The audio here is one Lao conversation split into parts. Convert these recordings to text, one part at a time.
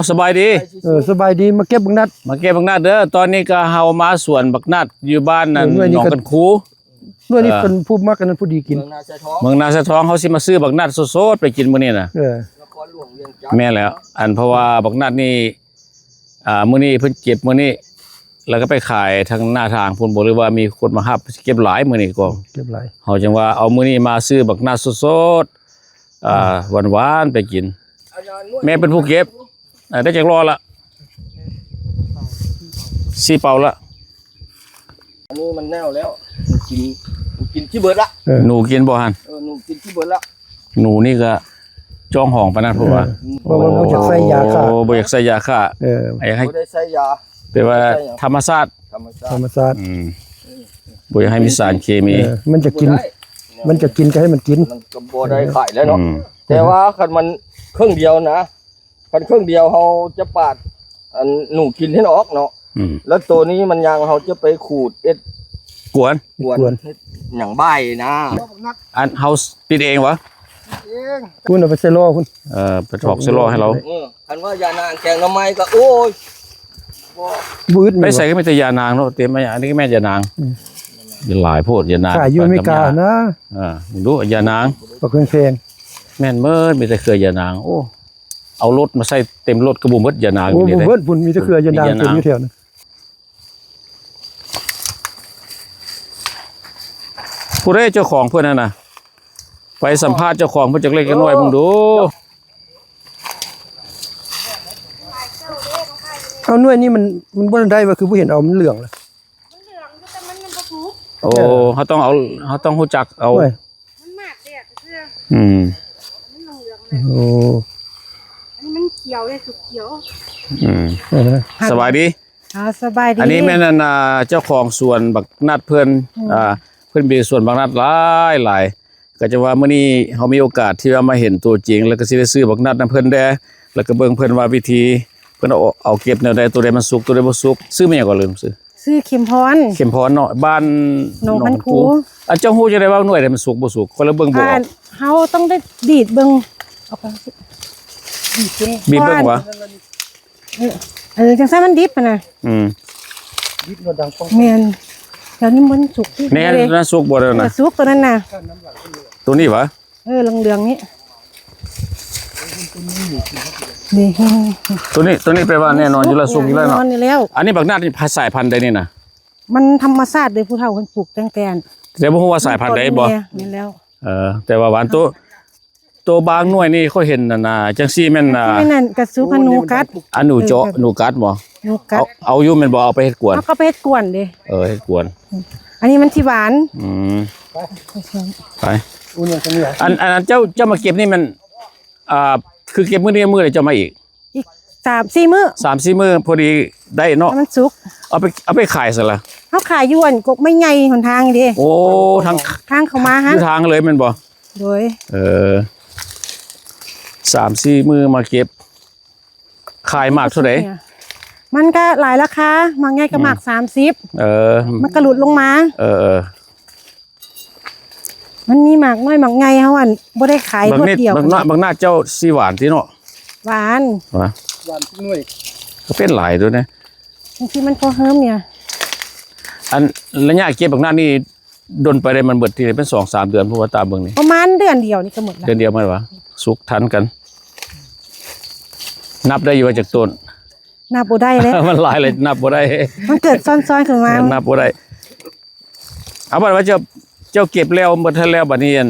ສະບາຍດີ. ເອີ ສະບາຍດີ ມາເກັບບັກນັດ ມາເກັບບັກນັດເດີ. ຕອນນີ້ກໍເຮົາມາສວນບັກນັດຢູ່ບ້ານນັ້ນ ເອີ ໜອງກັນຄູ. ໜ່ວຍນີ້ ເອີ ເພິ່ນພູມມັກ ອັນນັ້ນພໍດີກິນ. ເມືອງນາຊາຍທອງ ເມືອງນາຊາຍທອງ ເຮົາຊິມາຊື້ບັກນັດສົດໆໄປກິນມື້ນີ້ນະ. ເອີ ນະຄອນຫຼວງວຽງຈັນ. ແມ່ນແລ້ວ ອັນ ເພາະວ່າບັກນັດນີ້ ອ່າ ມື້ນີ້ເພິ່ນເກັບມື້ນີ້ ແລ້ວກໍໄປຂາຍທາງໜ້າທາງພຸ້ນບໍ ຫຼືວ່າມີຄົນມາຮັບ. ເກັບຫຼາຍມື້ນີ້ກໍ ເກັບຫຼາຍ. ເຮົາຈັ່ງວ່າເອົາມື້ນີ້ມາຊື້ບັກນັດສົດໆ ອ່າ ຫວານໆໄປກິນ. ແມ່ເປັນຜູ້ເກັບ. ອ່າ ໄດ້ຈັກລໍ້ລະ? ສີ່ເປົາລະ. ອັນນີ້ມັນເນົ່າແລ້ວ ມັນກິນ ມັນກິນຊິເບິດລະ. ເອີ ໜູກິນບໍ່ຫັ້ນ? ເອີ ໜູກິນຊິເບິດລະ. ໜູນີ້ກໍຈອງຫ້ອງປານນັ້ນພຸ້ນວ່າ. ເອີ ເພາະວ່າບໍ່ຢາກໃສ່ຢາຂ້າ. ໂອ້ ບໍ່ຢາກໃສ່ຢາຂ້າ. ເອີ ຢາກໃຫ້ ບໍ່ໄດ້ໃສ່ຢາ. ແປວ່າ ບໍ່ໄດ້ໃສ່ຫຍັງ ທຳມະຊາດ. ທຳມະຊາດ. ທຳມະຊາດ. ອືມ ບໍ່ຢາກໃຫ້ມີສານເຄມີ. ເອີ ມັນຈະກິນ ບໍ່ໄດ້ ມັນຈະກິນກໍໃຫ້ມັນກິນ. ມັນກໍບໍ່ໄດ້ຂາຍແລ້ວເນາະ. ອືມ ແຕ່ວ່າຄັນມັນເຄິ່ງດຽວນະ ຄັນເຄິ່ງດຽວເຮົາຈະປາດ ອັນ ໜູກິນໃຫ້ອອກເນາະ. ອືມ ແລ້ວໂຕນີ້ມັນຍັງ ເຮົາຈະໄປຂູດເຮັດກວນ ກວນ ກວນ ເຮັດຫຍັງບາຍນະ. ອັນເຮົາຕິດເອງຫວາ? ເອງ. ພຸ້ນເອົາໄປໃສ່ລໍ້ພຸ້ນ. ເອີ ໄປຖອກໃສ່ລໍ້ໃຫ້ລາວ. ເອີ ຄັນວ່າຢານາງແກງໜໍ່ໄມ້ກໍ ໂອ້ຍ ບໍ່ ບໍ່ອຶດ. ໄປໃສກໍມີແຕ່ຢານາງເນາະ. ເຕັມ ອັນນີ້ກໍແມ່ນຢານາງ. ອືມ ຫຼາຍໂພດຢານາງ. ຂາຍຢູ່ອາເມລິການະ. ເອີ ເບິ່ງດູຢານາງ ບັກແພງໆ. ແມ່ນເໝິດ ມີແຕ່ເຄືອຢານາງ. ໂອ້ ເອົາລົດມາໃສ່ເຕັມລົດກໍບໍ່ໝົດຢານາງ. ໂອ້ ຢູ່ນີ້ ບໍ່ເບິດພຸ້ນ ມີແຕ່ເຄືອຢານາງເຕັມຢູ່ແຖວນັ້ນ. ຜູ້ໃດເຈົ້າຂອງເພິ່ນຫັ້ນນະ? ໄປສຳພາດເຈົ້າຂອງເພິ່ນຈັກເລັກຈັກນ້ອຍເບິ່ງດູ. ເອົາ ໜ່ວຍນີ້ມັນ ມັນບໍ່ໄດ້ວ່າ ຄືບໍ່ເຫັນເອົາ ມັນເຫຼືອງລະ. ມັນເຫຼືອງຢູ່ ແຕ່ມັນຍັງບໍ່ສຸກ. ໂອ້ ເອີ ເຮົາຕ້ອງເອົາ ເຮົາຕ້ອງຮູ້ຈັກເອົາ. ໂອ້ຍ ມັນໝາກແດດເທື່ອ. ອືມ ມັນເຫຼືອງໆແຫຼະ. ໂອ້ ອັນນີ້ມັນຂຽວເດ້ ສຸກຂຽວ. ອືມ ເອີ ສະບາຍດີ. ອ່າ ສະບາຍດີ. ອັນນີ້ແມ່ນ ອັນ ອ່າ ເຈົ້າຂອງສວນບັກນັດເພິ່ນ. ອືມ ອ່າ ເພິ່ນມີສວນບັກນັດຫຼາຍໆ. ກໍຈະວ່າມື້ນີ້ເຮົາມີໂອກາດທີ່ວ່າມາເຫັນຕົວຈິງ ແລ້ວກໍຊິໄດ້ຊື້ບັກນັດນຳເພິ່ນແດ່ ແລ້ວກໍເບິ່ງເພິ່ນວ່າວິທີເພິ່ນເອົາ ເອົາເກັບແນວໃດ ຕົວໃດມັນສຸກ ຕົວໃດບໍ່ສຸກ. ຊື່ແມ່ຫຍັງກໍລືມຊື່. ຊື່ເຂັມພອນ. ເຂັມພອນເນາະ ບ້ານໜອງຄັນຄູ. ອັນເຈົ້າຮູ້ຈັ່ງໃດວ່າໜ່ວຍໃດມັນສຸກບໍ່ສຸກ? ຂ້ອຍລະເບິ່ງບໍ່ອອກ. ເຮົາຕ້ອງໄດ້ດີດເບິ່ງ ເອົາໄປ ດີດເບິ່ງ ບີບເບິ່ງຫວາ? ເອີ ເອີ ຈັ່ງຊັ້ນມັນດິບຫັ້ນນະ. ອືມ ດິບໂລດດັງປ້ອງ. ແມ່ນ ແຖວນີ້ມັນສຸກ. ແນ່ນະ ສຸກບໍ່ນັ້ນນະ? ເອີ ສຸກຕົວນັ້ນນະ. ຕົວນີ້ຫວາ? ເອີ ເຫຼືອງໆນີ້ ນີ້ ຕົວນີ້ ຕົວນີ້ແປວ່າແນ່ນອນຢູ່ແລ້ວ ສຸກຢູ່ແລ້ວເນາະ. ອັນນີ້ບັກນັດນີ້ສາຍພັນໃດນີ້ນະ? ມັນທຳມະຊາດເດ້ ຜູ້ເຖົ້າເພິ່ນປູກຕັ້ງແຕ່ ແຕ່ບໍ່ຮູ້ວ່າສາຍພັນໃດບໍ່? ແມ່ນແລ້ວ. ເອີ ແຕ່ວ່າຫວານ. ໂຕ ໂຕບາງໜ່ວຍນີ້ຂ້ອຍເຫັນນັ້ນນະ ຈັ່ງຊີ້ແມ່ນ ຈັ່ງຊີ້ແມ່ນ ອ່າ ກະສຸກ ໜູກັດ. ອັນໜູເຈາະ ເອີ ໜູກັດບໍ່? ໜູກັດ. ເອົາ ເອົາຢູ່ແມ່ນບໍ່? ເອົາໄປເຮັດກວນ. ເຮົາກໍໄປເຮັດກວນເດ້. ເອີ ເຮັດກວນ. ອືມ ອັນນີ້ມັນຊິຫວານ. ອືມ ໄປ ໄປ. ອັນ ອັນນັ້ນເຈົ້າ ເຈົ້າມາເກັບນີ້ມັນ ອ່າ ຄືເກັບມື້ນີ້ ມື້ໃດເຈົ້າມາອີກ? ອີກສາມສີ່ມື້. ສາມສີ່ມື້ພໍດີໄດ້ເນາະ ໃຫ້ມັນສຸກ. ເອົາໄປ ເອົາໄປຂາຍໃສລະ? ເຮົາຂາຍຢູ່ອັນກົກໄມ້ໃຫຍ່ຫົນທາງເດ້. ໂອ້ ທາງ ທາງເຂົ້າມາຫັ້ນ ຢູ່ທາງເລີຍແມ່ນບໍ່? ໂດຍ. ເອີ ສາມສີ່ມື້ມາເກັບ. ຂາຍໝາກເທົ່າໃດ? ມັນກໍຫຼາຍລາຄາ ໝາກໃຫຍ່ກໍໝາກສາມສິບ. ເອີ ມັນກໍຫຼຸດລົງມາ. ເອີ ມັນມີໝາກນ້ອຍໝາກໃຫຍ່ ເຮົາ ອັນ ບໍ່ໄດ້ຂາຍຮວດດຽວ. ບັກໜ້າ ບັກໜ້າເຈົ້າຊິຫວານຕິເນາະ? ຫວານ ຫວານ ຫວານທຸກໜ່ວຍ. ກໍເປັນຫຼາຍໂຕນີ້ ບາງທີມັນພໍເຮີມນີ້. ອັນ ໄລຍະເກັບບັກໜ້ານີ້ດົນປານໃດ? ມັນເບິດທີ່ໄດ້ເປັນສອງສາມເດືອນ ເພາະວ່າຕາມເບິ່ງນີ້ ປະມານເດືອນດຽວນີ້ກໍໝົດແລ້ວ. ເດືອນດຽວໝົດຫວາ? ສຸກທັນກັນ. ນັບໄດ້ຢູ່ວ່າຈັກຕົ້ນ? ນັບບໍ່ໄດ້ແລ້ວ ມັນຫຼາຍເລີຍ ນັບບໍ່ໄດ້. ມັນເກີດຊ້ອນໆຂຶ້ນມາ ເອີ ນັບບໍ່ໄດ້. ເອົາ ບັດວ່າເຈົ້າ ເຈົ້າເກັບແລ້ວ ໝົດທັນແລ້ວ ບັດນີ້ ອັນ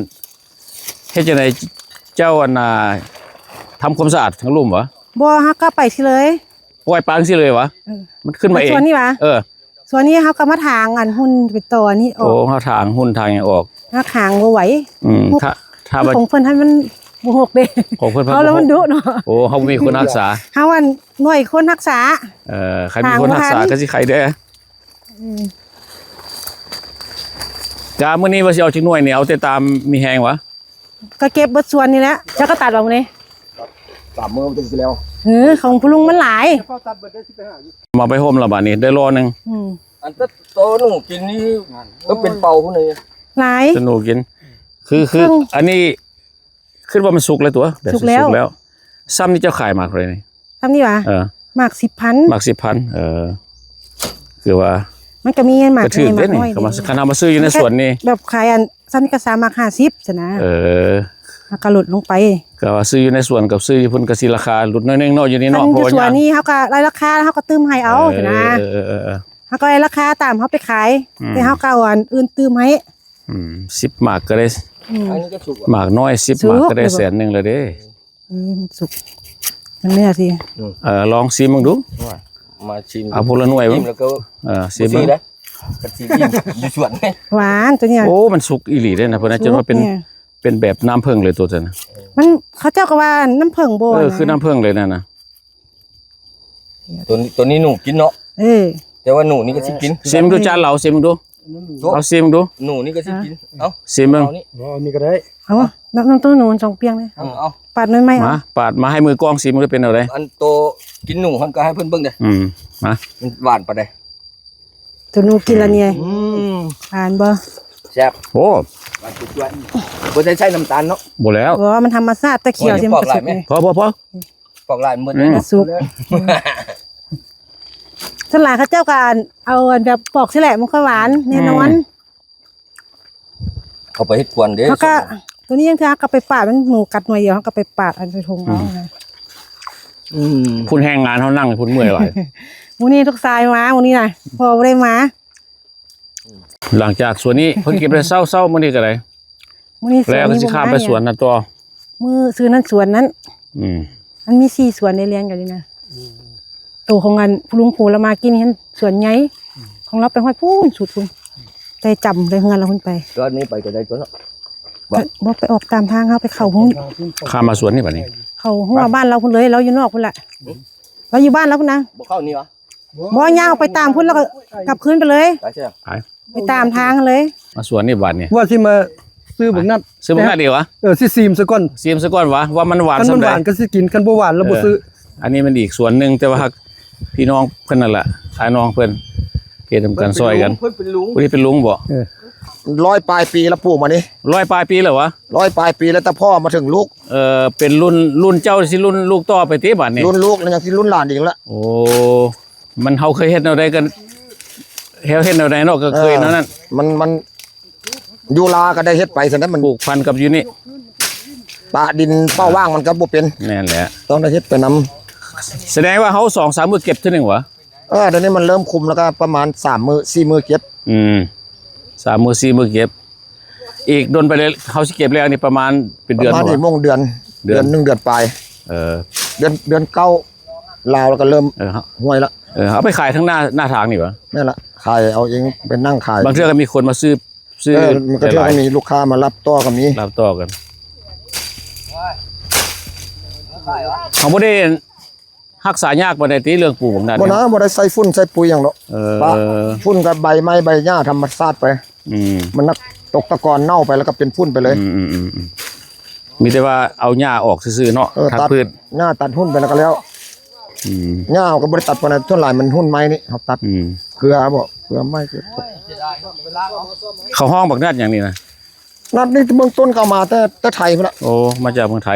ເຮັດຈັ່ງໃດ? ເຈົ້າ ອັນ ອ່າ ທຳຄວາມສະອາດທາງລຸ່ມຫວາ? ບໍ່ ເຮົາກໍໄປຊີ້ເລີຍ. ປ່ອຍປາງຊີ້ເລີຍຫວາ? ເອີ ມັນຂຶ້ນມາເອງ. ສວນນີ້ຫວາ? ເອີ ສວນນີ້ເຮົາກໍມາຖາງ ອັນ ຫຸ່ນເປັນຕໍນີ້ອອກ. ໂອ້ ເຮົາຖາງຫຸ່ນຖາງຫຍັງອອກ. ເຮົາຖາງບໍ່ໄຫວ. ອືມ ຖ້າ ຖ້າວ່າຂອງເພິ່ນຫັ້ນມັນບໍ່ຫົກເດ້ ຂອງເພິ່ນ ເຮົາລະມັນດຸເນາະ. ໂອ້ ເຮົາບໍ່ມີຄົນຮັກສາ. ເຮົາ ອັນ ໜ່ວຍຄົນຮັກສາ. ເອີ ຄັນມີຄົນຮັກສາກໍຊິໄຄແດ່. ອືມ ກະມື້ນີ້ວ່າຊິເອົາຈັກໜ່ວຍນີ້ ເອົາແຕ່ຕາມມີແຮງຫວາ? ກໍເກັບເບິດສວນນີ້ແຫຼະ. ເຈົ້າກໍຕັດບໍ່ມື້ນີ້? ສາມມື້ມັນຈຶ່ງຊິແລ້ວ. ເອີ ຂອງພໍ່ລຸງມັນຫຼາຍ. ມາໄປໂຮມລະບາດນີ້ ໄດ້ລໍ້ໜຶ່ງ. ອືມ ອັນໂຕໜູກິນນີ້ກໍເປັນເປົາພຸ້ນນີ້ ຫຼາຍ ໂຕໜູກິນ. ຄື ຄື ເຄິ່ງ ອັນນີ້ ຄິດວ່າມັນສຸກແລ້ວຕົວະ ແບບ ສຸກແລ້ວ ສຸກແລ້ວ. ຊ່ຳນີ້ເຈົ້າຂາຍໝາກເທົ່າໃດນີ້? ສ່ຳນີ້ຫວາ? ເອີ ໝາກສິບພັນ ໝາກສິບພັນ. ເອີ ຄືວ່າມັນກໍມີໝາກ ກໍຖືກເດ້ນີ້ ໝາກນ້ອຍ ຄັນເຮົາມາຊື້ຢູ່ໃນສວນນີ້ ແບບຂາຍອັນສ່ຳນີ້ກໍສາມໝາກຫ້າສິບຊັ້ນນະ. ເອີ ມັນກໍຫຼຸດລົງໄປ ກໍວ່າຊື້ຢູ່ໃນສວນກັບຊື້ຢູ່ພຸ້ນກໍຊິລາຄາຫຼຸດໜ້ອຍໜຶ່ງເນາະ ຢູ່ນີ້ເນາະ. ເພາະວ່າຢູ່ສວນນີ້ເຮົາກໍໄດ້ລາຄາ ເຮົາກໍຕື່ມໃຫ້ເອົາຊັ້ນນະ. ເອີ ເຮົາກໍໄດ້ລາຄາຕາມເຮົາໄປຂາຍ ອືມ ແຕ່ເຮົາກໍເອົາອັນອື່ນຕື່ມໃຫ້. ອືມ ສິບໝາກກໍໄດ້ ອືມ ອັນນີ້ກໍສຸກ ໝາກນ້ອຍສິບໝາກກໍໄດ້ແສນໜຶ່ງແລ້ວເດ້. ເອີ ມັນສຸກ ມັນເນື້ອຊິ ອືມ ເອີ ລອງຊີມເບິ່ງດູ ມາຊີມ ເອົາຜູ້ລະໜ່ວຍເບິ່ງ ຊີມແລ້ວກໍ ເອີ ຊີມເບິ່ງ ບໍ່ຊື້ເດ້ ກັນຊີມຢູ່ສວນ ຫວານຕົວນີ້. ໂອ້ ມັນສຸກອີ່ຫຼີເດ້ນະ ເພິ່ນວ່າຈົນວ່າເປັນ ເປັນແບບນ້ຳເຜິ້ງເລີຍຕົວນັ້ນນະ. ມັນ ເຂົາເຈົ້າກໍວ່ານ້ຳເຜິ້ງບໍ່ ເອີ ນະ ຄືນ້ຳເຜິ້ງເລີຍນັ້ນນະ. ຕົວນີ້ ຕົວນີ້ໜູກິນເນາະ. ເອີ ແຕ່ວ່າໜູນີ້ກໍຊິກິນ. ຊີມເບິ່ງດູ ຈານລາວ ຊີມເບິ່ງດູ ເອົາຊີມເບິ່ງດູ. ໜູນີ້ກໍຊິກິນ ເອົາ ຊີມເບິ່ງ ເອົານີ້ ບໍ່ ເອົານີ້ກໍໄດ້. ເອົາ ນ້ຳ ນ້ຳຕົ້ມໜູສອງປ່ຽງເລີຍ. ເອົາ ເອົາ ປາດໃໝ່ໆ ມາ ເອົາ ປາດມາໃຫ້ມືກ້ອງຊີມເບິ່ງດູ ເປັນແນວໃດ. ອັນໂຕກິນໜູຫັ້ນກໍໃຫ້ເພິ່ນເບິ່ງເດ້. ອືມ ມາ ມັນຫວານປານໃດ? ຕົວໜູກິນລະນີ້ ອືມ ຫວານບໍ່? ແຊບ. ໂອ້ ຫວານຈວດໆ ບໍ່ໄດ້ໃສ່ນ້ຳຕານເນາະ. ບໍ່ແລ້ວ ບໍ່ ມັນທຳມະຊາດ ແຕ່ຂຽວຊິມັນກໍສຸກ. ພໍ ພໍ ພໍ ປອກຫຼາຍແມ່ ພໍ ພໍ ພໍ ອືມ ມັນສຸກ. ສ່ວນຫຼາຍເຂົາເຈົ້າກໍອັນ ເອົາອັນແບບປອກຊີ້ແຫຼະ ມັນຄ່ອຍຫວານແນ່ນອນ. ອືມ ເຂົາໄປເຮັດກວນເດ້. ເຮົາກໍ ຕົວນີ້ຍັງເທື່ອ ເຮົາກໍໄປປາດ ມັນໜູກັດໜ່ວຍດຽວ ເຮົາກໍໄປປາດເອົາໃສ່ຖົງເອົານະ. ອືມ ພຸ້ນແຮງງານເຮົານັ່ງພຸ້ນເມື່ອຍຫຼາຍ. ມື້ນີ້ລູກຊາຍມາ ມື້ນີ້ນະ ພໍ່ບໍ່ໄດ້ມາ. ຫຼັງຈາກສວນນີ້ເພິ່ນເກັບໄດ້ເຊົ້າໆ ມື້ນີ້ກໍໄດ້ ມື້ນີ້ ແລ້ວກໍຊິຂ້າມໄປສວນນັ້ນຕໍ່ ມື້ ຊື້ນັ້ນສວນນັ້ນ. ອືມ ມັນມີສີ່ສວນໃນລຽນກັນນີ້ນະ. ອືມ ໂຕຂອງອັນຜູ້ລຸງໂພລະມາກິນຫັ້ນສວນໃຫຍ່ ອືມ ຂອງລາວໄປຮອດພຸ້ນສຸດພຸ້ນ ໄດ້ຈຳໄດ້ເຮືອນລາວພຸ້ນໄປ. ກໍນີ້ໄປກໍໄດ້ຕົວເນາະ ບໍ່ ບໍ່ໄປອອກຕາມທາງ ເຮົາໄປເຂົ້າຮຸ້ງ ຂ້າມມາສວນນີ້ບັດນີ້ ເຂົ້າຮົ້ວບ້ານລາວພຸ້ນເລີຍ ລາວຢູ່ນອກພຸ້ນລະ. ອືມ ລາວຢູ່ບ້ານລາວພຸ້ນນະ ບໍ່ເຂົ້ານີ້ຫວາ? ບໍ່ ຍ່າງອອກໄປຕາມພຸ້ນ ແລ້ວກໍກັບຄືນໄປເລີຍ ໄປ ໄປຕາມທາງເລີຍ. ມາສວນນີ້ບາດນີ້ ວ່າຊິມາຊື້ບັກນັດ ຊື້ບັກນັດອີກຫວາ? ເອີ ຊິຊີມຊະກ່ອນ ຊີມຊະກ່ອນຫວາ ວ່າມັນຫວານສ່ຳໃດ. ຄັນມັນຫວານກໍຊິກິນ ຄັນບໍ່ຫວານແລ້ວບໍ່ຊື້. ເອີ ອັນນີ້ມັນອີກສວນໜຶ່ງ ແຕ່ວ່າຫາກພີ່ນ້ອງເພິ່ນນັ້ນລະ ອ້າຍນ້ອງເພິ່ນເຮັດນຳກັນຊ່ອຍກັນ. ເພິ່ນເປັນລຸງ ຜູ້ນີ້ເປັນລຸງບໍ? ເອີ ຮ້ອຍປາຍປີແລ້ວປູກມານີ້. ຮ້ອຍປາຍປີແລ້ວຫວາ? ຮ້ອຍປາຍປີແລ້ວ ແຕ່ພໍ່ມາເຖິງລູກ. ເອີ ເປັນລຸ້ນ ລຸ້ນເຈົ້າຊິລຸ້ນລູກຕໍ່ໄປຕິບາດນີ້? ລຸ້ນລູກແລ້ວຍັງຊິລຸ້ນຫຼານອີກລະ. ໂອ້ ມັນ ເຮົາເຄີຍເຮັດແນວໃດກໍ ເຮົາເຮັດແນວໃດເນາະ ກໍເຄີຍແນວນັ້ນ. ເອີ ມັນ ມັນຢູ່ລາກໍໄດ້ເຮັດໄປຊັ້ນນະ ມັນຜູກພັນກັບຢູ່ນີ້ ປະດິນເປົ່າວ່າງມັນກໍບໍ່ເປັນ. ແມ່ນແຫຼະ ຕ້ອງໄດ້ເຮັດໄປນຳ. ສະແດງວ່າເຮົາສອງສາມມື້ເກັບເທື່ອໜຶ່ງຫວາ? ເອີ ດຽວນີ້ມັນເລີ່ມຄຸມແລ້ວກໍປະມານສາມມື້ສີ່ມື້ເກັບ. ອືມ ສາມມື້ສີ່ມື້ເກັບ ອີກດົນໄປເລີຍ ເຮົາຊິເກັບແລ້ວນີ້ປະມານເປັນເດືອນ ປະມານອີກໂມງເດືອນ ເດືອນ ເດືອນໜຶ່ງເດືອນປາຍ. ເອີ ເດືອນ ເດືອນເກົ້າລາວແລ້ວກໍເລີ່ມ ເອີ ຮວຍລະ. ເອີ ເອົາໄປຂາຍທາງໜ້າ ໜ້າທາງນີ້ຫວາ? ແມ່ນລະ ຂາຍເອົາເອງ ໄປນັ່ງຂາຍ. ບາງເທື່ອກໍມີຄົນມາຊື້ ຊື້ ເອີ ບາງເທື່ອກໍມີລູກຄ້າມາຮັບຕໍ່ກໍມີ ຮັບຕໍ່ກັນ. ເຮົາບໍ່ໄດ້ຮັກສາຍາກປານໃດຕິ ເລື່ອງປູກບັກນັດ? ບໍ່ນະ ບໍ່ໄດ້ໃສ່ຝຸ່ນໃສ່ປຸຍຫຍັງດອກ. ເອີ ປະຝຸ່ນກັບໃບໄມ້ໃບຫຍ້າທຳມະຊາດໄປ. ອືມ ມັນນັກຕົກຕະກອນເນົ່າໄປ ແລ້ວກໍເປັນຝຸ່ນໄປເລີຍ. ອືມໆ ມີແຕ່ວ່າເອົາຫຍ້າອອກຊື່ໆເນາະ. ເອີ ຕັດພືດ ຫຍ້າຕັດຮຸ້ນໄປແລ້ວກໍແລ້ວ. ອືມ ຫຍ້າເຮົາກໍບໍ່ໄດ້ຕັດປານໃດ ສ່ວນຫຼາຍມັນຮຸ້ນໄມ້ນີ້ເຮົາຕັດ. ອືມ ເຄືອບໍ ເຄືອໄມ້ ເຄືອຕົກ. ເຂົາຮ້ອງບັກນັດຫຍັງນີ້ນະ? ນັດນີ້ເບື້ອງຕົ້ນກໍເອົາມາແຕ່ ແຕ່ໄທພຸ້ນລະ. ໂອ້ ມາຈາກເມືອງໄທ.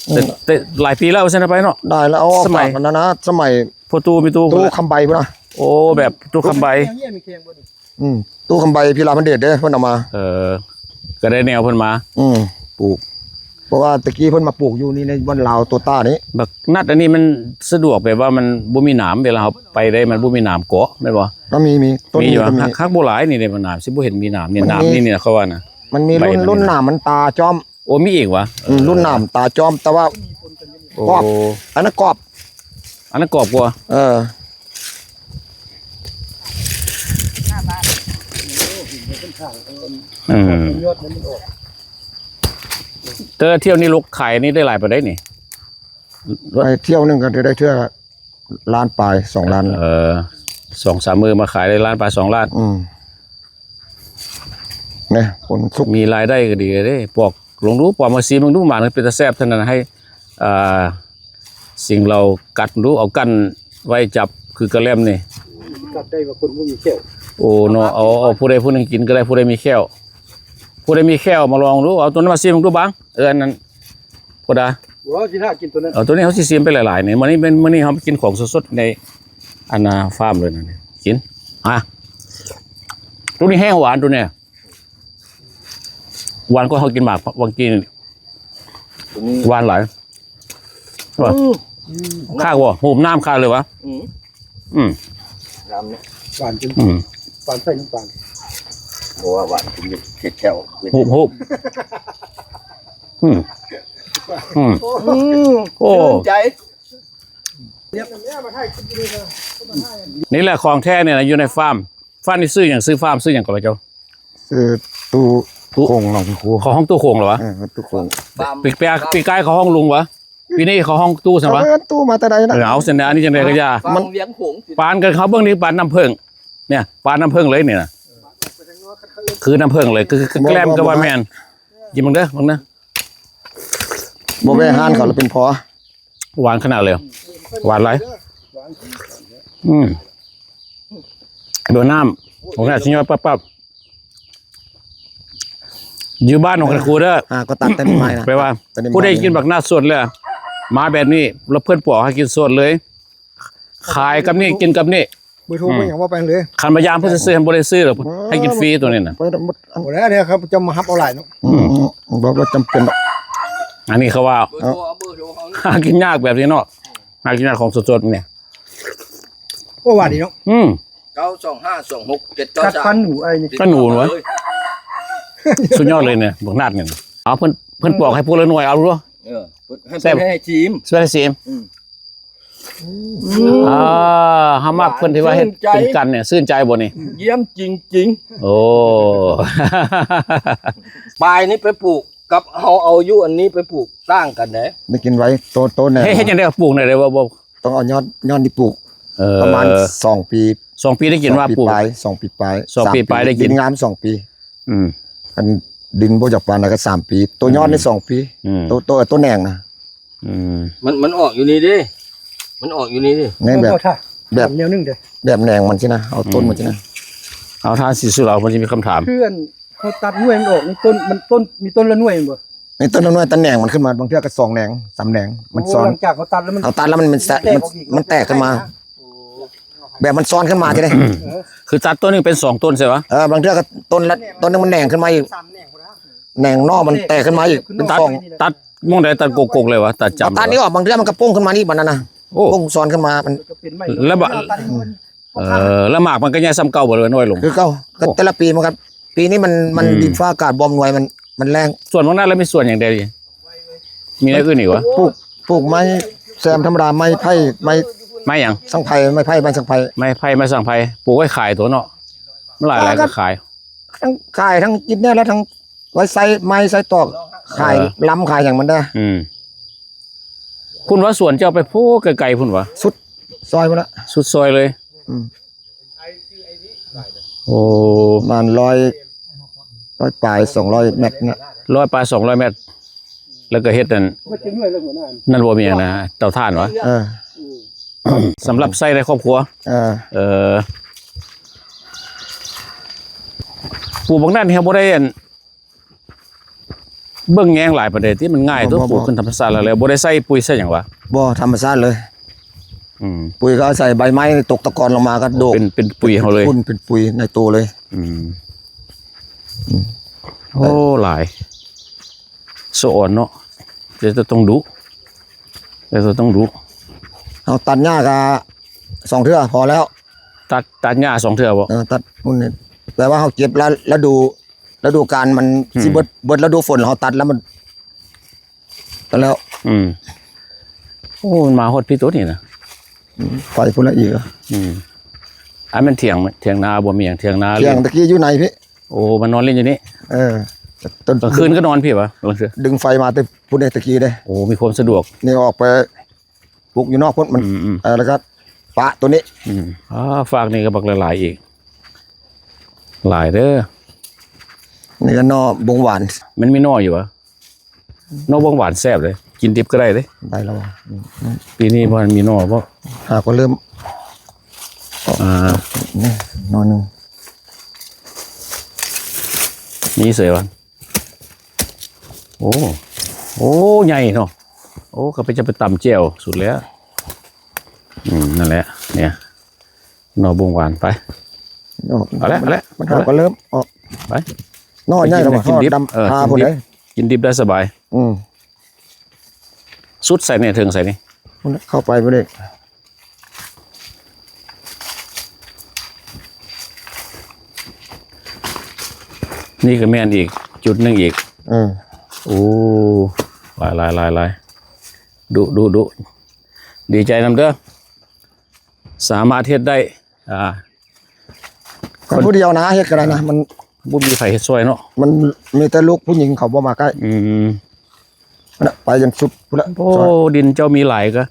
ອືມ ແຕ່ ແຕ່ຫຼາຍປີແລ້ວ ວ່າຊັ້ນໄປເນາະ. ໄດ້ແລ້ວ ເອົາອອກມາ ສະໄໝ ອັນນັ້ນນະ ສະໄໝພໍ່ຕູ້ແມ່ຕູ້ ຕູ້ຄຳໃບພຸ້ນນະ. ໂອ້ ແບບຕູ້ຄຳໃບ. ອືມ ຕູ້ຄຳໃບ ພິລາພັນເດດເດ້ ເພິ່ນເອົາມາ. ເອີ ກໍໄດ້ແນວເພິ່ນມາ ອືມ ປູກ ເພາະວ່າແຕ່ກີ້ເພິ່ນມາປູກຢູ່ນີ້ ໃນບ່ອນລາວໂຕຕ້ານີ້. ບັກນັດອັນນີ້ມັນສະດວກ ແບບວ່າມັນບໍ່ມີໜາມ ເວລາເຮົາໄປໄດ້ ມັນບໍ່ມີໜາມເກາະ ແມ່ນບໍ່? ກໍມີ ມີ ຕົ້ນນີ້ກໍມີ. ຫາກບໍ່ຫຼາຍນີ້ເດ້ ມັນໜາມ ຊິບໍ່ເຫັນມີໜາມນີ້. ໜາມນີ້ນີ້ນະ ເຂົາວ່ານະ ມັນມີລຸ້ນ ລຸ້ນໜາມມັນຕາຈ້ອມ. ໂອ້ ມີອີກຫວາ? ອືມ ລຸ້ນໜາມຕາຈ້ອມ ແຕ່ວ່າ ໂອ້ ກອບ ອັນນັ້ນກອບ ອັນນັ້ນກອບກວ່າ. ເອີ ອືມ ແຕ່ທ່ຽວນີ້ລູກຂາຍນີ້ໄດ້ຫຼາຍປານໃດນີ້? ໄປທ່ຽວໜຶ່ງກໍໄດ້ເທື່ອ ລ້ານປາຍ ສອງລ້ານ. ເອີ ສອງສາມມື້ມາຂາຍໄດ້ລ້ານປາຍ ສອງລ້ານ. ອືມ ນີ້ ຜົນສຸກ ມີລາຍໄດ້ກໍດີເດ້. ປອກລອງດູ ປອກມາຊີມເບິ່ງດູ ມັນເປັນຕາແຊບເທົ່ານັ້ນ. ໃຫ້ ອ່າ ສິ່ງເຮົາກັດດູ ເອົາກັ້ນໄວ້ຈັບຄືກະແລັມນີ້ ກັດໄດ້ວ່າຄົນບໍ່ມີແຂ້ວ. ໂອ້ເນາະ ເອົາ ເອົາຜູ້ໃດຜູ້ໜຶ່ງກິນກໍໄດ້ ຜູ້ໃດມີແຂ້ວ ຜູ້ໃດມີແຂ້ວມາລອງດູ. ເອົາຕົວນັ້ນມາຊີມເບິ່ງດູບາງ. ເອີ ອັນນັ້ນ ໂພດາ ບໍ່ ຊິຖ້າກິນຕົວນັ້ນ ເອົາ ຕົວນີ້ເຮົາຊິຊີມໄປຫຼາຍໆນີ້. ມື້ນີ້ເປັນ ມື້ນີ້ເຮົາໄປກິນຂອງສົດໆໃນ ອັນນ່າ ຟາມເລີຍນະ ນີ້ ກິນ ຮະ ຕົວນີ້ແຮງຫວານ ຕົວນີ້ ຫວານກວ່າເຮົາກິນໝາກຫວ່າງກີ້ນີ້ ຕົວນີ້ ຫວານຫຼາຍ ວ່າ ອືມ ຄັກບໍ່? ຫູມນ້ຳຄັກເລີຍຫວາ? ອືມ ອືມ ນ້ຳນີ້ ຫວານຈິງ ອືມ ຫວານໃສ່ນ້ຳຕານ ບໍ່ວ່າຫວານກິນເຮັດແຂ້ວ ຫູບໆ ອືມ ອືມ ອືມ ໂອ້ ຊື່ນໃຈ ນີ້ແຫຼະຂອງແທ້ນີ້ນະ ຢູ່ໃນຟາມ. ຟາມນີ້ຊື່ຫຍັງ? ຊື່ຟາມຊື່ຫຍັງກໍລະເຈົ້າ? ຊື່ຕູ້ ຕູ້ ໂຂງ ນ້ອງຄູ ເຂົາຮ້ອງຕູ້ໂຂງເຫຼືວະ? ເອີ ຕູ້ໂຂງ ປີກາຍ ປີກາຍເຂົາຮ້ອງລຸງຫວາ? ປີນີ້ເຂົາຮ້ອງຕູ້ຊັ້ນຫວາ? ເອີ ຕູ້ມາແຕ່ໃດນະ? ເອີ ເອົາຊັ້ນນະ ອັນນີ້ຈັ່ງໃດກໍຢ່າ ມັນ ປານກັນເຂົາເບິ່ງນີ້ ປານນ້ຳເຜິ້ງ ເນ່ຍ ປານນ້ຳເຜິ້ງເລີຍນີ້ນະ ຄືນ້ຳເຜິ້ງເລີຍ ຄື ຄືແກລ້ມກໍວ່າແມ່ນ ກິນເບິ່ງເດີ ເບິ່ງເດີ ບໍ່ແວ່ຮ້ານເຂົາລະເປັນພໍ ຫວານຂະໜາດເລີຍ ຫວານຫຼາຍ ອືມ ໂດນນ້ຳ ໂອ້ຍ ຊິຍ້ອຍປັບໆ ຢູ່ບ້ານຂອງຄັນຄູເດີ ອ່າ ກໍຕັດແຕ່ນີ້ມານະ ແປວ່າ ຕັດແຕ່ນີ້ມາ ຜູ້ໃດກິນບັກນາດສົດແລ້ວ ມາແບບນີ້ ແລ້ວເພິ່ນປອກໃຫ້ກິນສົດເລີຍ ຂາຍກັບນີ້ ກິນກັບນີ້ ເບີໂທ ອືມ ເບີຫຍັງເວົ້າໄປເລີຍ ຄັນມາຢາມເພິ່ນຊື່ໆ ບໍ່ໄດ້ຊື້ດອກ ເອີ ໃຫ້ກິນຟຣີຕົວນີ້ນະ ໂອ້ ບໍ່ໄດ້ເດ້ ເຂົາຈະມາຮັບເອົາຫຼາຍເນາະ ອືມ ອືມ ບໍ່ ບໍ່ຈຳເປັນດອກ ອັນນີ້ເຂົາວ່າ ເອີ ຫາກິນຍາກແບບນີ້ເນາະ ຫາກິນຍາກຂອງສົດໆນີ້ ໂອ້ ວ່າດີເນາະ ອືມ ເກົ້າສອງຫ້າສອງຫົກເຈັດເກົ້າສາມ ກັດຟັນໜູ ໄອ້ນີ້ ກັດໜູຫວະ ສຸດຍອດເລີຍນີ້ ບັກນາດນີ້ ເອົາ ເພິ່ນ ເພິ່ນປອກໃຫ້ຜູ້ລະໜ່ວຍ ເອົາດູ ເອີ ໃຫ້ ແຊບ ເພິ່ນໃຫ້ຊີມ ເພິ່ນໃຫ້ຊີມ ອືມ ອ່າ ເຮົາມັກເພິ່ນທີ່ວ່າເຮັດ ຫວານຊື່ນໃຈ ເປັນກັນນີ້ ຊື່ນໃຈບໍ່ນີ້? ຢ້ຽມຈິງໆ ໂອ້ ປາຍນີ້ໄປປູກ ກັບເຮົາເອົາຢູ່ອັນນີ້ໄປປູກຕ່າງກັນເດ້ ໄດ້ກິນໄວ ໂຕ ໂຕແນ່ ເຮັດ ເຮັດຈັ່ງໃດປູກແນວໃດ ບໍ່ ບໍ່ ຕ້ອງເອົາຍອດ ຍອດນີ້ປູກ ເອີ ປະມານສອງປີ ສອງປີໄດ້ກິນວ່າປູກ ສອງປີປາຍ ສອງປີປາຍ ສອງປີປາຍໄດ້ກິນ ສາມປີ ດິນງາມສອງປີ ອືມ ຄັນດິນບໍ່ຢາກປານໃດກໍສາມປີ ໂຕຍອດນີ້ ອືມ ສອງປີ ອືມ ໂຕ ໂຕ ໂຕແໜງນະ ອືມ ມັນ ມັນອອກຢູ່ນີ້ເດ້ ມັນອອກຢູ່ນີ້ເດ້ ໃນແບບ ແບບ ແນວໜຶ່ງເດ້ ແບບແໜງມັນຊີ້ນະ ເອົາຕົ້ນມັນຊີ້ນະ ອືມ ເອົາ ທ່ານສີສຸລາ ເພິ່ນຊິມີຄຳຖາມ ຄືອັນ ເຮົາຕັດໜ່ວຍມັນອອກ ມີຕົ້ນ ມັນຕົ້ນ ມີຕົ້ນລະໜ່ວຍແມ່ນບໍ່? ມີຕົ້ນລະໜ່ວຍ ຕາແໜງມັນຂຶ້ນມາ ບາງເທື່ອກໍສອງແໜງ ສາມແໜງ ມັນ ໂອ້ ຊ້ອນ ຫຼັງຈາກເຮົາຕັດແລ້ວມັນ ເຮົາຕັດແລ້ວມັນ ມັນແຕກ ແຕກອອກອີກ ມັນ ມັນແຕກຂຶ້ນມາ ແບບມັນຊ້ອນຂຶ້ນມາຊີ້ເດ້ ເອີ ຄືຕັດຕົ້ນໜຶ່ງເປັນສອງຕົ້ນໃຊ່ປະ? ເອີ ບາງເທື່ອກໍຕົ້ນລະ ຕົ້ນໜຶ່ງມັນແໜງຂຶ້ນມາອີກ ສາມແໜງພຸ້ນນະ ແໜງນອກມັນແຕກຂຶ້ນມາອີກ ເປັນສອງ ຕັດ ໝ່ອງໃດ ຕັດກົກໆເລີຍຫວະ? ຕັດຈ້ຳ ຕັດນີ້ອອກ ບາງເທື່ອມັນກໍໂປ່ງຂຶ້ນມານີ້ ບາດນັ້ນນະ ໂອ້ ໂປ່ງຊ້ອນຂຶ້ນມາ ມັນ ແລ້ວບາດ ເອີ ແລ້ວໝາກມັນກໍໃຫຍ່ສ່ຳເກົ່າບໍ່ ຫຼືວ່ານ້ອຍລົງ? ຄືເກົ່າ ກໍ ໂອ້ ແຕ່ລະປີມັນກໍ ປີນີ້ມັນ ມັນ ອືມ ດິນຟ້າອາກາດບໍ່ອຳນວຍ ມັນ ມັນແລ້ງ ສວນໝາກນາດລະມີສວນຫຍັງແດ່? ມີແນວອື່ນອີກຫວະ? ປູກ ປູກໄມ້ແຊມທຳມະດາ ໄມ້ໄຜ່ ໄມ້ ໄມ້ຫຍັງ? ສັງໄພ ໄມ້ໄຜ່ ໄມ້ສັງໄພ ໄມ້ໄຜ່ ໄມ້ສັງໄພ ປູກໄວ້ຂາຍຕົວະເນາະ ມັນຫຼາຍໆກໍຂາຍ ທັງຂາຍທັງກິນແດ່ ແລ້ວທັງໄວ້ໃຊ້ໄມ້ໃຊ້ຕອກ ຂາຍ ເອີ ລຳຂາຍຫຍັງມັນໄດ້ ອືມ ພຸ້ນວ່າສວນເຈົ້າໄປໂພໄກໆພຸ້ນຫວະ? ສຸດຊອຍພຸ້ນລະ ສຸດຊອຍເລີຍ ອືມ ໂອ້ ປະມານຮ້ອຍ ຮ້ອຍປາຍສອງຮ້ອຍແມັດນະ ຮ້ອຍປາຍສອງຮ້ອຍແມັດ ແລ້ວກໍເຮັດອັນ ນັ້ນບໍ່ມີຫຍັງນະ ເຕົາຖ່ານຫວະ? ເອີ ສຳລັບໃຊ້ໃນຄອບຄົວ ເອີ ເອີ ປູກບັກນາດນີ້ເຮົາບໍ່ໄດ້ອັນ ເບິ່ງແຍງຫຼາຍປານໃດຕິ ມັນງ່າຍຕົວະ ບໍ່ ປູກຂຶ້ນທຳມະຊາດແລ້ວ ບໍ່ໄດ້ໃສ່ປຸ໋ຍໃສ່ຫຍັງຫວະ? ບໍ່ ທຳມະຊາດເລີຍ ອືມ ປຸ໋ຍກໍອາໄສໃບໄມ້ຕົກຕະກອນລົງມາກໍໂດກ ເປັນ ເປັນປຸ໋ຍເຮົາເລີຍ ເປັນຝຸ່ນ ເປັນປຸ໋ຍໃນໂຕເລີຍ ອືມ ອືມ ໂອ້ ຫຼາຍ ສະອອນເນາະ ແຕ່ຕ້ອງດຸ ແຕ່ຕ້ອງດຸ ເຮົາຕັດຫຍ້າກໍສອງເທື່ອພໍແລ້ວ ຕັດ ຕັດຫຍ້າສອງເທື່ອບໍ່? ເອີ ຕັດພຸ້ນນີ້ ແຕ່ວ່າເຮົາເກັບລະ ລະດູ ລະດູການມັນ ອືມ ຊິເບິດ ເບິດລະດູຝົນ ເຮົາຕັດແລ້ວມັນ ຕັດແລ້ວ ອືມ ໂອ້ ມັນມາຮອດພີ້ໂຕນີ້ນະ ອືມ ໄປພຸ້ນລະອີກ ອືມ ອັນແມ່ນຖຽງ ຖຽງນາບໍ່ ມີຫຍັງຖຽງນາ ຖຽງຕະກີ້ຢູ່ໃນພີ້ ໂອ້ ມານອນຫຼິ້ນຢູ່ນີ້ ເອີ ຕອນກາງຄືນກໍນອນພີ້ຫວະ? ກາງຄືນ ດຶງໄຟມາແຕ່ພຸ້ນເດ້ ຕະກີ້ເດ້ ໂອ້ ມີຄວາມສະດວກ ນີ້ອອກໄປ ປູກຢູ່ນອກພຸ້ນ ມັນ ອືມໆ ເອີ ແລ້ວກໍປະໂຕນີ້ ອືມ ອ່າ ຟາກນີ້ກໍບັກຫຼາຍໆອີກ ຫຼາຍເດີ ນີ້ກໍໜໍ່ບົງຫວານ ມັນມີໜໍ່ຢູ່ຫວະ? ໜໍ່ບົງຫວານແຊບເດ້ ກິນດິບກໍໄດ້ເດ້ ໄດ້ແລ້ວຫວະ? ອືມ ປີນີ້ບໍ່ທັນມີໜໍ່ບໍ່? ຫາກໍເລີ່ມ ອ່າ ນີ້ໜໍ່ໜຶ່ງ ມີເສຍຫວະ? ໂອ້ ໂອ້ ໃຫຍ່ເນາະ ໂອ້ ກໍໄປ ຈະໄປຕຳແຈ່ວສຸດແລ້ວ. ອືມ ນັ້ນແຫຼະ ເນຍ ໜໍ່ບົງຫວານ ໄປ. ເອົາແຫຼະ ເອົາແຫຼະ ມັນຫາກໍເລີ່ມອອກ ໄປ. ໜໍ່ໃຫຍ່ແລ້ວ ກິນດິບ ດຳ ເອີ ກິນດິບ ກິນດິບໄດ້ສະບາຍ. ອືມ ສຸດໃສນີ້ ເຖິງໃສນີ້ ພຸ້ນ ເຂົ້າໄປພຸ້ນເດ້. ນີ້ກໍແມ່ນອີກຈຸດໜຶ່ງອີກ. ເອີ ໂອ້ ຫຼາຍໆໆ ດຸໆໆ ດີໃຈນຳເດີ ສາມາດເຮັດໄດ້. ອ່າ ຄົນຜູ້ດຽວນະ ເຮັດກໍໄດ້ນະ ມັນບໍ່ມີໃຜເຮັດຊ່ວຍເນາະ ມັນມີແຕ່ລູກຜູ້ຍິງເຂົາບໍ່ມາໃກ້. ອືມ ນັ້ນນະ ໄປຈົນສຸດພຸ້ນລະ. ໂອ້ ດິນເຈົ້າມີຫຼາຍກໍ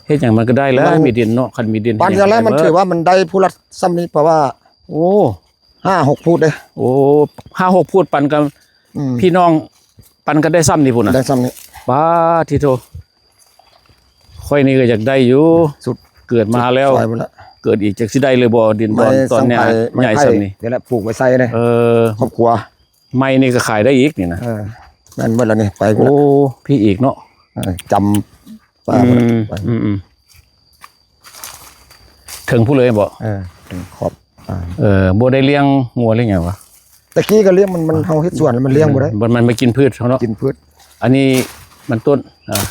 ເຮັດຫຍັງມັນກໍໄດ້ແລ້ວ ມີດິນເນາະ ຄັນມີດິນ ປານນັ້ນແຫຼະ ມັນຖືວ່າມັນໄດ້ຜູ້ລະສ່ຳນີ້ ເພາະວ່າ ໂອ້ ຫ້າຫົກຟຸດເດ້. ໂອ້ ຫ້າຫົກຟຸດ ປັນກັນ ອືມ ພີ່ນ້ອງ ປັນກັນໄດ້ສ່ຳນີ້ພຸ້ນນະ ໄດ້ສ່ຳນີ້. ປາດໂທ ຂ້ອຍນີ້ກໍຢາກໄດ້ຢູ່ ສຸດ ເກີດມາແລ້ວ ເກີດອີກຈັກຊິໄດ້ຫຼືບໍ່ ດິນດອນຕອນໃຫຍ່ສ່ຳນີ້. ນີ້ແຫຼະ ປູກໄວ້ໃສ່ເດ້ ເອີ ຄອບຄົວ ໄມ້ນີ້ກໍຂາຍໄດ້ອີກນີ້ນະ. ເອີ ແມ່ນເບິດແລ້ວນີ້ ໄປພຸ້ນລະ. ໂອ້ ພີ້ອີກເນາະ ເອີ ຈຳປາ ອືມ ພຸ້ນລະ ອືມ ເຖິງພຸ້ນເລີຍບໍ? ເອີ ເຖິງຂອບ ເອີ ບໍ່ໄດ້ລ້ຽງງົວລ້ຽງຫຍັງຫວາ? ຕະກີ້ກໍລ້ຽງ ມັນ ມັນ ເຮົາເຮັດສວນ ມັນລ້ຽງບໍ່ໄດ້ ມັນ ມັນມາກິນພືດເຮົາເນາະ ກິນພືດ. ອັນນີ້ມັນຕົ້ນ ອ່າ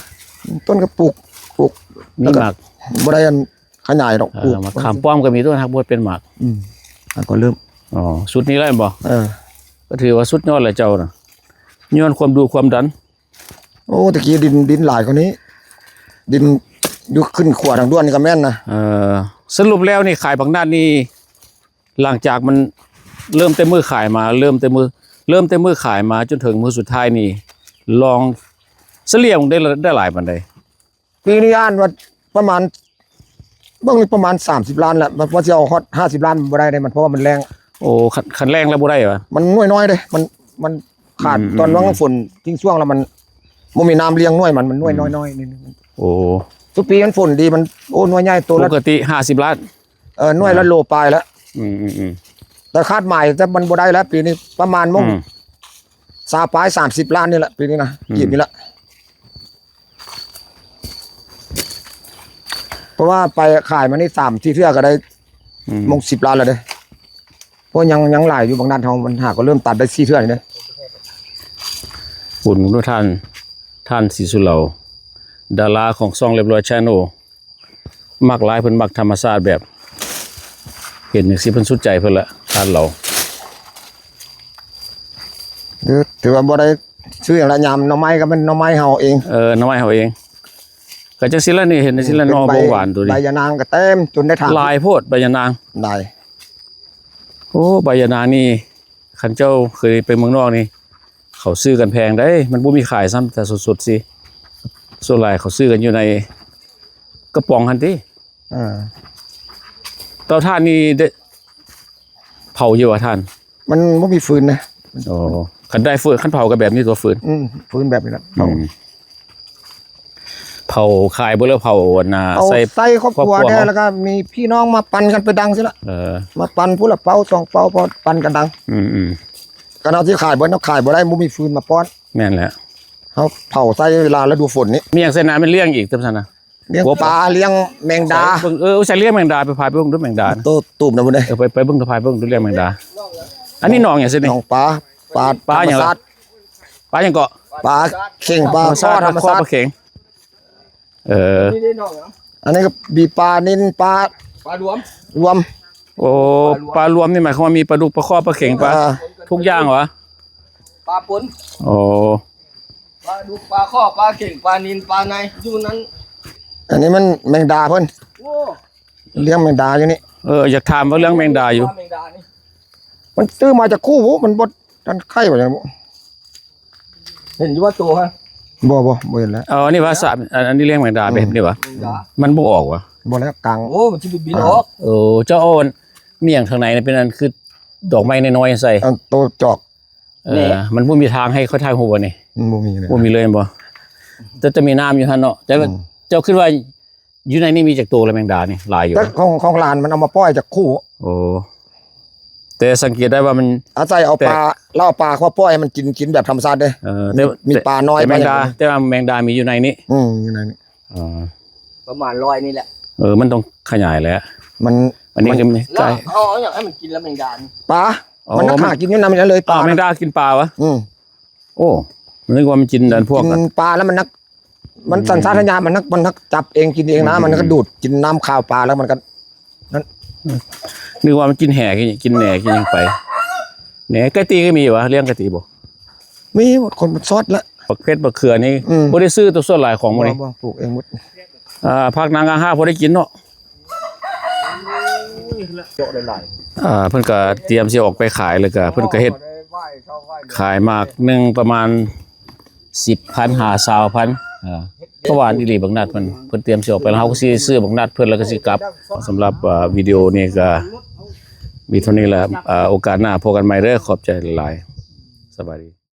ຕົ້ນກໍປູກ ປູກ ມີໝາກ ບໍ່ໄດ້ອັນຂະຫຍາຍດອກ ປູກ ເອີ ໝາກຂາມປ້ອມກໍມີຕົ້ນ ຫາກບໍ່ເປັນໝາກ. ອືມ ອັນກໍເລີ່ມ ອໍ ຊຸດນີ້ແລ້ວແມ່ນບໍ່? ເອີ ກໍຖືວ່າສຸດຍອດແລ້ວເຈົ້ານະ ຍ້ອນຄວາມດຸຄວາມດັນ. ໂອ້ ຕະກີ້ດິນ ດິນຫຼາຍກວ່ານີ້ ດິນຢູ່ຂຶ້ນຂົວທາງດ່ວນນີ້ກໍແມ່ນນະ. ເອີ ສະຫຼຸບແລ້ວນີ້ຂາຍບັກນັດນີ້ ຫຼັງຈາກມັນເລີ່ມແຕ່ມື້ຂາຍມາ ເລີ່ມແຕ່ມື້ ເລີ່ມແຕ່ມື້ຂາຍມາຈົນເຖິງມື້ສຸດທ້າຍນີ້ ລອງສະເລ່ຍໄດ້ ໄດ້ຫຼາຍປານໃດ? ປີນີ້ອ່ານວ່າປະມານ ເບິ່ງນີ້ປະມານສາມສິບລ້ານແຫຼະ ມັນ ວ່າຊິເອົາຮອດຫ້າສິບລ້ານບໍ່ໄດ້ເດ້ ມັນ ເພາະວ່າມັນແລ້ງ. ໂອ້ ຄັນ ຄັນແລ້ງແລ້ວບໍ່ໄດ້ຫວາ? ມັນໜ່ວຍນ້ອຍເດ້ ມັນ ມັນຂາດ ອືມ ຕອນວ່າ ອືມ ຝົນຈິງຊ່ວງແລ້ວ ມັນບໍ່ມີນ້ຳລ້ຽງໜ່ວຍມັນ ມັນໜ່ວຍ ອືມ ນ້ອຍໆ ນີ້. ໂອ້ ທຸກປີມັນຝົນດີ ມັນ ໂອ້ ໜ່ວຍໃຫຍ່ໂຕລະ ປົກກະຕິຫ້າສິບລ້ານ ເອີ ໜ່ວຍລະ ອ່າ ໂລປາຍລະ. ອືມໆໆ ແຕ່ຄາດໝາຍ ແຕ່ມັນບໍ່ໄດ້ລະ ປີນີ້ປະມານມົ້ງ ອືມ ຊາວປາຍ ສາມສິບລ້ານນີ້ລະ ປີນີ້ນະ ອືມ ກີບນີ້ລະ. ເພາະວ່າໄປຂາຍມານີ້ສາມສີ່ເທື່ອກໍໄດ້ ອືມ ມົ້ງສິບລ້ານແລ້ວເດ້ ເພາະຍັງ ຍັງຫຼາຍຢູ່ ບັກນັດເຮົາ ມັນຫາກໍເລີ່ມຕັດໄດ້ສີ່ເທື່ອນີ້ເດ້. ບຸນນຳທ່ານ ທ່ານສີສຸເຫຼົາ ດາລາຂອງຊ່ອງລຽບຮ້ອຍ Channel ມັກຫຼາຍ ເພິ່ນມັກທຳມະຊາດ ແບບເຫັນຈັ່ງຊີ້ເພິ່ນສຸດໃຈເພິ່ນລະ ທ່ານເຫຼົ່າ. ຖື ຖືວ່າບໍ່ໄດ້ຊື້ຫຍັງລະ ຍາມໜໍ່ໄມ້ກໍແມ່ນໜໍ່ໄມ້ເຮົາເອງ. ເອີ ໜໍ່ໄມ້ເຮົາເອງ ກໍຈັ່ງຊີ້ລະນີ້ ເຫັນຈັ່ງຊີ້ລະ ອືມ ເປັນ ໜໍ່ ໃບ ບົງຫວານໂຕນີ້ ໃບຍານາງກໍເຕັມຈົນໄດ້ຖາງ ຫຼາຍໂພດໃບຍານາງ. ຫຼາຍ. ໂອ້ ໃບຍານາງນີ້ ຄັນເຈົ້າເຄີຍໄປເມືອງນອກນີ້ ເຂົາຊື້ກັນແພງເດ້ ມັນບໍ່ມີຂາຍຊ້ຳ ແຕ່ສົດໆຊິ ສ່ວນຫຼາຍເຂົາຊື້ກັນຢູ່ໃນກະປ໋ອງຫັ້ນຕິ. ອ່າ ເຕົາຖ່ານນີ້ໄດ້ເຜົາຢູ່ບໍ່ທ່ານ? ມັນບໍ່ມີຟືນນະ. ອໍ ຄັນໄດ້ຟືນ ຄັນເຜົາກໍແບບນີ້ຕົວະ ຟືນ. ອືມ ຟືນແບບນີ້ລະ ເຜົາ. ອືມ ເຜົາຂາຍບໍ່ ຫຼືເຜົາອັນນ່າ ເອົາໃສ່ ໃສ່ຄອບຄົວ ຄອບຄົວແດ່ ເຮົາ ແລ້ວກໍມີພີ່ນ້ອງມາປັນກັນໄປດັງຊີ້ລະ. ເອີ ມາປັນຜູ້ລະເປົາສອງເປົາ ພໍປັນກັນດັງ. ອືມໆ ຄັນເຮົາຊິຂາຍເບິດ ເຮົາຂາຍບໍ່ໄດ້ ບໍ່ມີຟືນມາປ້ອນ. ແມ່ນແຫຼະ ເຮົາເຜົາໃສ່ເວລາລະດູຝົນນີ້. ມີຫຍັງໃສ່ນະ ແມ່ນລ້ຽງອີກ ຈັ່ງຊັ້ນນະ. ລ້ຽງປາ ລ້ຽງແມງດາ. ເບິ່ງ ເອີ ໃສ່ລ້ຽງແມງດາ ໄປພາໄປເບິ່ງດູແມງດາ. ໂຕຕູບນະພຸ້ນເດ້. ເອີ ໄປ ໄປເບິ່ງ ໄປເບິ່ງດູ ລ້ຽງແມງດາ. ອັນນີ້ໜອງຫຍັງຊິນີ້? ໜອງປາ ປາ ປາຫຍັງລະ? ປາຫຍັງເກາະ? ປາເຂັງ ປາ ອໍ ທຳມະຊາດ ທຳມະຊາດ ປາເຂັງ. ເອີ ນີ້ເດ້ນ້ອງຫຍັງ? ອັນນີ້ກໍມີປານິນ ປາ ປາລວມ ລວມ. ໂອ້ ປາລວມ ປາລວມນີ້ໝາຍຄວາມວ່າມີປາດຸກ ປາຄໍ່ ປາເຂັງ ປາ ອ່າ ທຸກຢ່າງຫວາ? ປາປົນ. ໂອ້ ປາດຸກ ປາຄໍ່ ປາເຂັງ ປານິນ ປາໄນ ຢູ່ນັ້ນ. ອັນນີ້ມັນແມງດາເພິ່ນ. ໂອ້ ລ້ຽງແມງດາຢູ່ນີ້. ເອີ ຢາກຖາມວ່າເລື່ອງແມງດາຢູ່. ແມງດານີ້ ມັນຊື້ມາຈາກຄູ່ ມັນບໍ່ທັນໄຂ່ບໍ່ຫຍັງ. ເຫັນຢູ່ວ່າໂຕຮະ? ບໍ່ ບໍ່ ບໍ່ເຫັນແລ້ວ. ເອົາ ອັນນີ້ວ່າສາມ ອັນ ອັນນີ້ລ້ຽງແມງດາ ອືມ ແບບນີ້ຫວາ? ແມງດາ ມັນບໍ່ອອກຫວາ? ບໍ່ແລ້ວ ກັງ. ໂອ້ ມັນຊິໄປບິນອອກ. ເອີ ເຈົ້າເອົາ ອືມ ມີຫຍັງທາງໃນເປັນອັນຄືດອກໄມ້ນ້ອຍໆໃສ່? ອັນໂຕຈອກ. ເອີ ແນ່ ມັນບໍ່ມີທາງໃຫ້ເຂົາຖ່າຍຮູບບໍ່ນີ້? ມັນບໍ່ມີເລີຍ ບໍ່ມີເລີຍແມ່ນບໍ່? ແຕ່ຈະມີນ້ຳຢູ່ຫັ້ນເນາະ. ແຕ່ວ່າ ອືມ ເຈົ້າຄິດວ່າ ຢູ່ໃນນີ້ມີຈັກໂຕລະແມງດານີ້? ຫຼາຍຢູ່ ແຕ່ຂອງ ຂອງຫຼານມັນເອົາມາປ່ອຍຈັກຄູ່. ໂອ້ ແ ແຕ່ສັງເກດໄດ້ວ່າມັນ ອາໄສເອົາປາ ແຕ່ ລາວເອົາປາເຂົ້າປ່ອຍໃຫ້ມັນກິນ ກິນແບບທຳມະຊາດເດ້. ເອີ ແຕ່ ມີ ມີປານ້ອຍ ແຕ່ແມງດາ ປາຫຍັງ ແຕ່ວ່າແມງດາມີຢູ່ໃນນີ້. ອືມ ຢູ່ໃນນີ້. ອ່າ ປະມານຮ້ອຍນີ້ແຫຼະ. ເອີ ມັນຕ້ອງຂະຫຍາຍແຫຼະ. ມັນ ອັນນີ້ ມັນ ຄື ລະເຮົາເອົາຫຍັງໃຫ້ມັນກິນລະແມງດານີ້? ປາ. ອໍ ມັນ ມັນຫາກິນຢູ່ໃນນັ້ນເລີຍ ປາ. ອໍ ແມງດາກິນປາຫວາ? ອືມ. ໂອ້ ນຶກວ່າມັນກິນອັນພວກ ກິນປາແລ້ວມັນນັກ ມັນ ອືມ ສັນຊາດຕະຍານ ມັນນັກ ມັນນັກຈັບເອງກິນເອງນະ. ອືມ ມັນກະດູດກິນນ້ຳຄາວປາແລ້ວມັນກະນັ້ນ. ອືມ ນຶກວ່າມັນກິນແຫ່ ກິນແໜ ກິນຫຍັງໄປ. ແໜ ໄກ່ຕີກະມີຫວາ? ລ້ຽງໄກ່ຕີບໍ່? ມີ ຄົນມັນຊອດລະ. ບັກເຜັດບັກເຂືອນີ້ ອືມ ບໍ່ໄດ້ຊື້ຕົວ ສ່ວນຫຼາຍຂອງໝູ່ນີ້ ບໍ່ ບໍ່ ປູກເອງໝົດ. ອ່າ ຜັກນາງກາງຫາພໍໄດ້ກິນເນາະ. ອ່າ ເພິ່ນກະຕຽມຊິອອກໄປຂາຍ ແລ້ວກະເພິ່ນກະເຮັດຂາຍໝາກໜຶ່ງປະມານສິບພັນຫາຊາວພັນ. ອ່າ ກະຫວານອີ່ຫຼີບັກນັດເພິ່ນ ເພິ່ນຕຽມຊິອອກໄປ ແລ້ວເຮົາກະຊິຊື້ບັກນັດເພິ່ນ ແລ້ວກະຊິກັບ. ສຳລັບ ອ່າ ວິດີໂອນີ້ກະມີເທົ່ານີ້ແຫຼະ. ອ່າ ໂອກາດໜ້າພົບກັນໃໝ່ເດີ. ຂອບໃຈຫຼາຍໆ. ສະບາຍດີ.